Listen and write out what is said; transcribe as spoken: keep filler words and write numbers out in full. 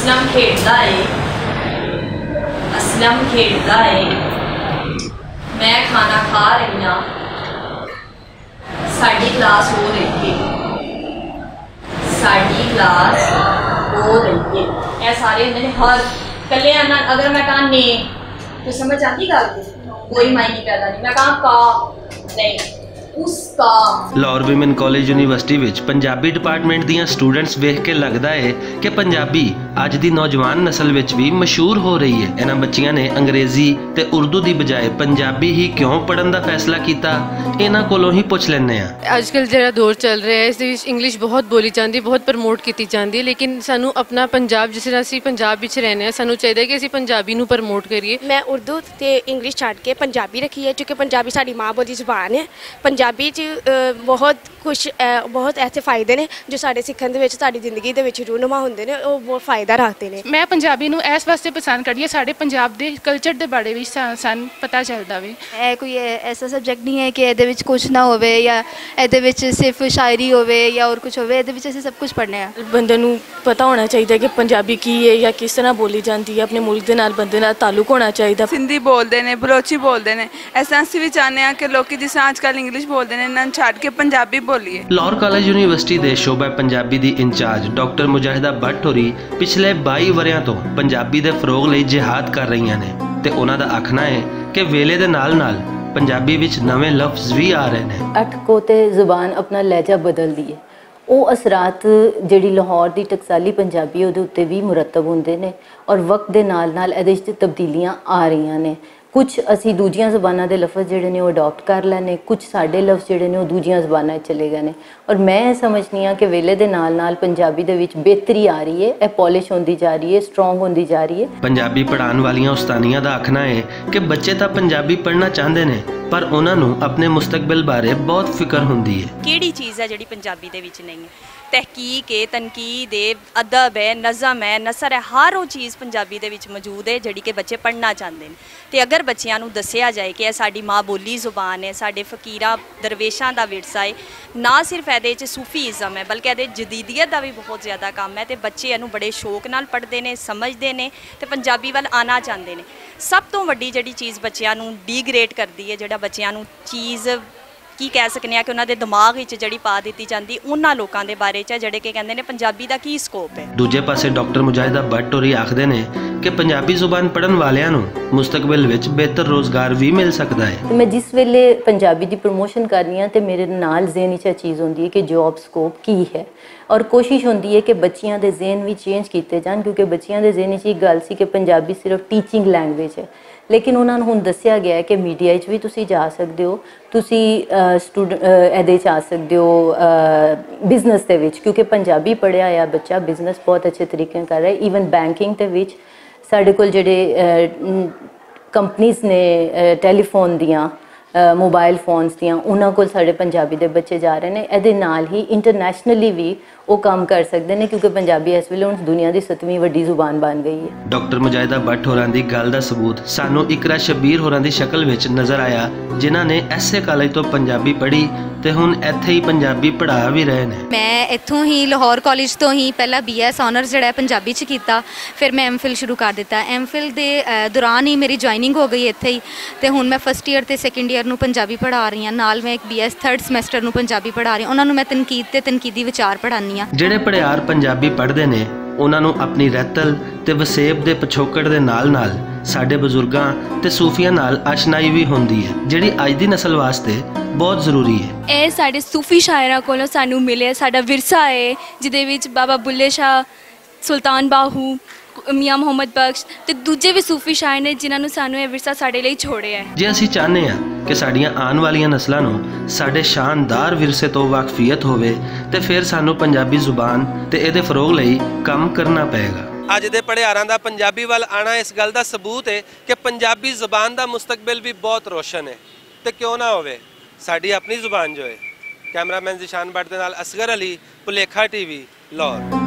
اسلم کھیڈدا ہے، اسلم کھیڈدا ہے۔ میں کھانا کھا رہی ہاں۔ ساڈی کلاس ہو رہی ہے، ساڈی کلاس ہو رہی ہے۔ اے سارے ہوندے نے ہر کلے آنا۔ اگر میں کہاں نے، کوئی سمجھ آندی گل دی؟ کوئی معنی نہیں پیدا نہیں۔ میں کہاں کا نہیں، اس کا۔ لاہور ویمن کالج یونیورسٹی وچ پنجابی ڈپارٹمنٹ دیاں سٹوڈنٹس ویکھ کے لگدا ہے کہ پنجابی اج دی نوجوان نسل وچ وی مشہور ہو رہی ہے۔ انہاں بچیاں نے انگریزی تے اردو دی بجائے پنجابی ہی کیوں پڑھن دا فیصلہ کیتا؟ انہاں کولوں ہی پچھ لینے آں۔ اج کل جڑا دور چل رہا ہے، اس وچ انگلش بہت بولی جاندی، بہت پروموٹ کیتی جاندی ہے، لیکن سانوں اپنا پنجاب، جس طرح اسی پنجاب وچ رہنے آں، سانوں چاہیدا ہے کہ اسی پنجابی نوں پروموٹ کریے۔ میں اردو تے انگلش چھڈ کے پنجابی رکھی ہے، کیونکہ پنجابی ساڈی ماں بولی زبان ہے۔ پنجابی چ بہت کچھ بہت ایسے فائدے نے جو ساڈے سکھن دے وچ ساڈی زندگی دے وچ رونما ہوندے نے، او بہت فائدہ رکھدے نے۔ میں پنجابی نوں ایس واسطے پسند کردی ہاں، ساڈے پنجاب دے کلچر دے بارے وچ سانوں پتہ چلدا وے۔ اے کوئی ایسا سبجیکٹ نہیں ہے کہ ایہدے وچ کچھ نہ ہووے یا ایہدے وچ صرف شاعری ہووے یا اور کچھ ہووے، ایہدے وچ اسی سب کچھ پڑھنے آں۔ بندے نوں پتہ ہونا چاہیدا کہ پنجابی کی ہے یا کس طرح بولی جاندی ہے، اپنے ملک دے نال بندے نال تعلق ہونا چاہیدا۔ سندھی بولدے نے، بلوچی بولدے نے، ایسا اسی وی چاہنے آں کہ لوکی جس طرح اج کل انگلش بولدے نے، انہاں نوں چھڈ کے پنجابی بولیے۔ لاہور کالج یونیورسٹی دے شعبہ پنجابی دی انچارج ڈاکٹر مجاہدہ بٹ ہوری پچھلے بائی وریاں توں پنجابی دے فروغ لئی جہاد کر رہیاں نے، تے انہاں دا آکھنا ہے کہ ویلے دے نال نال پنجابی وچ نویں لفظ وی آ رہے نے۔ اٹھ کو تے زبان اپنا لہجہ بدل دیے۔ او اثرات جڑی لاہور دی ٹکسالی پنجابی اودے اتے وی مرتب ہوندے نے، اور وقت دے نال نال ایہدے وچ تبدیلیاں آ رہیاں نے۔ کچھ اسی دوجیاں زباناں دے لفظ جڑے نے او اڈاپٹ کر لینے، کچھ ساڈے لفظ جڑے نے او دوجیاں زباناں وچ چلے گئے نے۔ اور میں ایہہ سمجھنی آں کہ ویلے دے نال نال پنجابی دے وچ بہتری آ رہی ہے، ایہہ پالش ہوندی جا رہی ہے، سٹرانگ ہوندی جا رہی ہے۔ پنجابی پڑھان والیاں استانیاں دا آکھنا ہے کہ بچے تاں پنجابی پڑھنا چاہندے نے، پر انہاں نوں اپنے مستقبل بارے بہت فکر ہوندی ہے۔ کیڑی چیز ہے جڑی پنجابی دے وچ نہیں ہے؟ تحقیق ہے، تنقید ہے، ادب ہے، نظم ہے، نثر ہے، ہر او چیز پنجابی دے وچ موجود ہے جڑی کہ بچے پڑھنا چاہندے نے۔ تے اگر بچیاں نوں دسیا جائے کہ اے ساڈی ماں بولی زبان ہے، ساڈے فقیراں درویشاں دا ورثہ ہے، نہ صرف ایہدے وچ صوفی ازم ہے بلکہ ایہدے جدیدیت دا وی بہت زیادہ کم ہے، تے بچے اینوں بڑے شوق نال پڑھدے نے، سمجھدے نے، تے پنجابی ول آنا چاہندے نے۔ سب توں وڈی جڑی چیز بچیاں نوں ڈیگریڈ کردی ہے، جڑا بچیاں نوں چیز کی کہہ سکنے آں کہ انہاں دے دماغ وچ جڑی پا دتی جاندی انہاں لوکاں دے بارے چ جڑے کہ کہندے نے پنجابی دا کی سکوپ ہے۔ دوجے پاسے ڈاکٹر مجاہدہ بٹ ہوری آکھدے نے کہ پنجابی زبان پڑھن والیاں نوں مستقبل وچ بہتر روزگار وی مل سکدا ہے۔ میں جس ویلے پنجابی دی پروموشن کرنی آں تے میرے نال ذہن وچ اے چیز ہوندی ہے کہ جاب سکوپ کی ہے، اور کوشش ہوندی ہے کہ بچیاں دے ذہن وی چینج کیتے جان، کیونکہ بچیاں دے ذہن وچ ایک گل سی کہ پنجابی صرف ٹیچنگ لینگویج ہے، لیکن انہاں نوں ہن دسیا گیا ہے کہ میڈیا وچ وی تسی جا سکدے ہو، تسی ایہدے چ آ سکدے ہو بزنس دے وچ، کیونکہ پنجابی پڑھیا ہویا بچہ بزنس بہت اچھے طریقے نال کر رہا ہے۔ ایون بینکنگ دے وچ ساڈے کول جڑے کمپنیز نے، ٹیلی فون دیاں، موبائل فونز دیاں، انہاں کول ساڈے پنجابی دے بچے جا رہے نے۔ ایہدے نال ہی انٹرنیشنلی وی او کم کر سکدے نے، کیونکہ پنجابی اس ویلے ہن دنیا دی ستویں وڈی زبان بن گئی ہے۔ ڈاکٹر مجاہدہ بٹ ہوراں دی گل دا ثبوت سانوں اقرا شبیر ہوراں دی شکل وچ نظر آیا، جنہاں نے ایسے کالج توں پنجابی پڑھی تے ہن ایتھے ہی پنجابی پڑھا وی رہے نے۔ میں اتھوں ہی لاہور کالج توں ہی پہلا بی ایس آنرز جڑا ہے پنجابی چ کیتا، پھر میں ایم فل شروع کر دتا۔ ایم فل دے دوران ہی میری جوائننگ ہو گئی اتھے ہی، تے ہن میں فرسٹ ایئر تے سیکنڈ ایئر نوں پنجابی پڑھا رہی ہاں، نال میں ایک بی ایس تھرڈ سیمسٹر نوں پنجابی پڑھا رہی ہاں۔ انہاں نوں میں تنقید تے تنقیدی وچار پڑھانی ہاں۔ جڑے پڑھیار پنجابی پڑھدے نے، انہاں نوں اپنی رہتل تے وسیب دے پچھوکڑ دے نال نال ساڈے بزرگاں تے صوفیاں نال آشنائی وی ہوندی ہے، جڑی اج دی نسل واسطے بہت ضروری ہے۔ اے ساڈے صوفی شاعراں کولوں سانوں ملے، ساڈا ورثہ ہے، جدے وچ بابا بلے شاہ، سلطان باہو، میاں محمد بخش تے دوجے وی صوفی شاعر نے، جنہاں نوں سانوں اے ورثہ ساڈے لئی چھوڑیا ہے۔ جے اسی چاہنے ہاں کہ ساڈیاں آن والیاں نسلاں نوں ساڈے شاندار ورثے توں واقفیت ہووے، تے فیر سانوں پنجابی زبان تے ایہدے فروغ لئی کم کرنا پئے گا۔ اج دے پڑھیاراں دا پنجابی ول آنا اس گل دا ثبوت ہے کہ پنجابی زبان دا مستقبل وی بہت روشن ہے۔ تے کیوں نہ ہووے، ساڈی اپنی زبان جو ہے۔ کیمرہ مین ذیشان بٹ دے نال اصغر علی، پلیکھا ٹی وی، لاہور۔